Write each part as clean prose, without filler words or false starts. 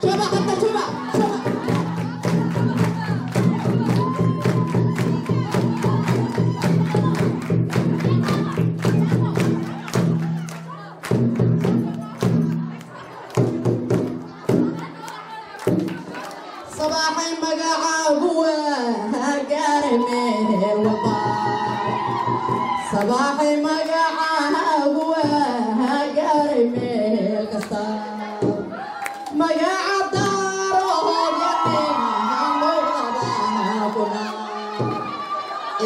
Coba hadda, coba, coba. Sabaaxay magacaagu waa gaaray meel walba, sabaaxay magacaagu waa gaaray meel kasta, magaca daarood yanimahan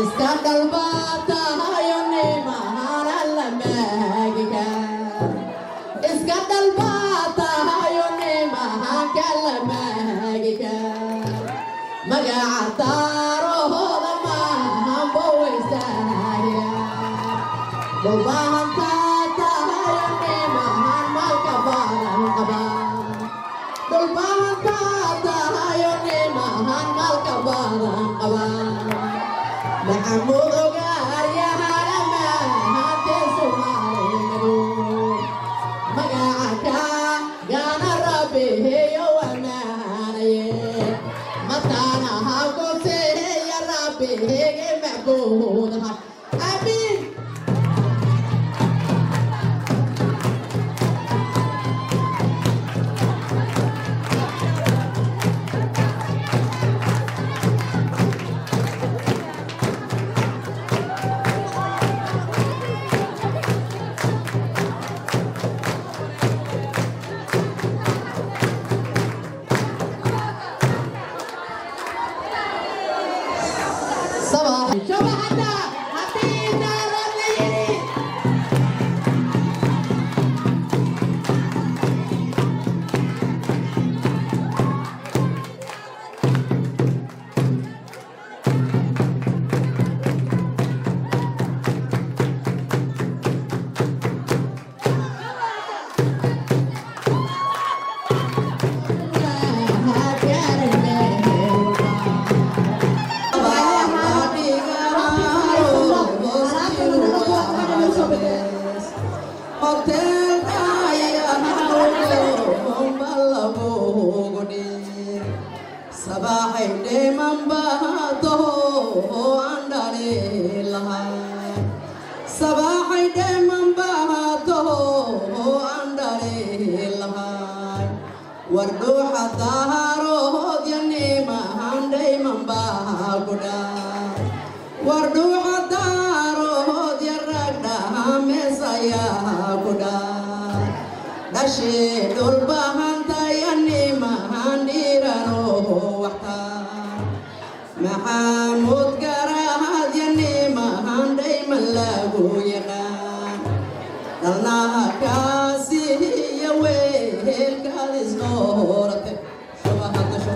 iska dhalbaatahayo nimahan alla maagiga, iska dhalbaatahayo nimahan kala maagiga, magaca daarooda maahan boweysaaya, dhulbahantaatahayo nimahan maalka badan qaba, dhulbahantaatahayo nimahan maalka badan qaba, Maxamuud Ogaaryahana mahantee Soomaalinigu, magaca ka gaana rabbihiyo wamaanaye, mataanaha koseeya rabbihige macbuudaha, amiin. Sabaax coba hadda haddii daarood la yidhi. Sabaaxay dheeman baataho aan dhali lahaa, sabaaxay dheeman baataho aan dhali lahaa, war dhuuxa daarood yanimahan dhayman baa ku dhaa, war dhuuxa daarood ya ragdhaha meesayaa ku dhaa, dhashii dhulbahantayanimahan dhiirano waxtaa, Maxamuud Garaad yanimahan dhayman lagu yaqaan, dhalnaha kaasi iyo wehelkaad isnoorate shubaha gasho.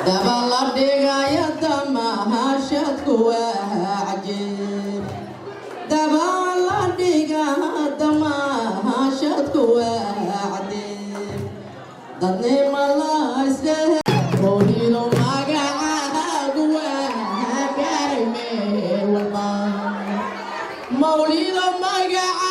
Daba la dhigaya damahashadku waa cajiib, daba la dhiga damahashadku waa cajiib, dadnima la isdhehe mawlido magacaagu waa gaaray meel walba, mawlido magaca.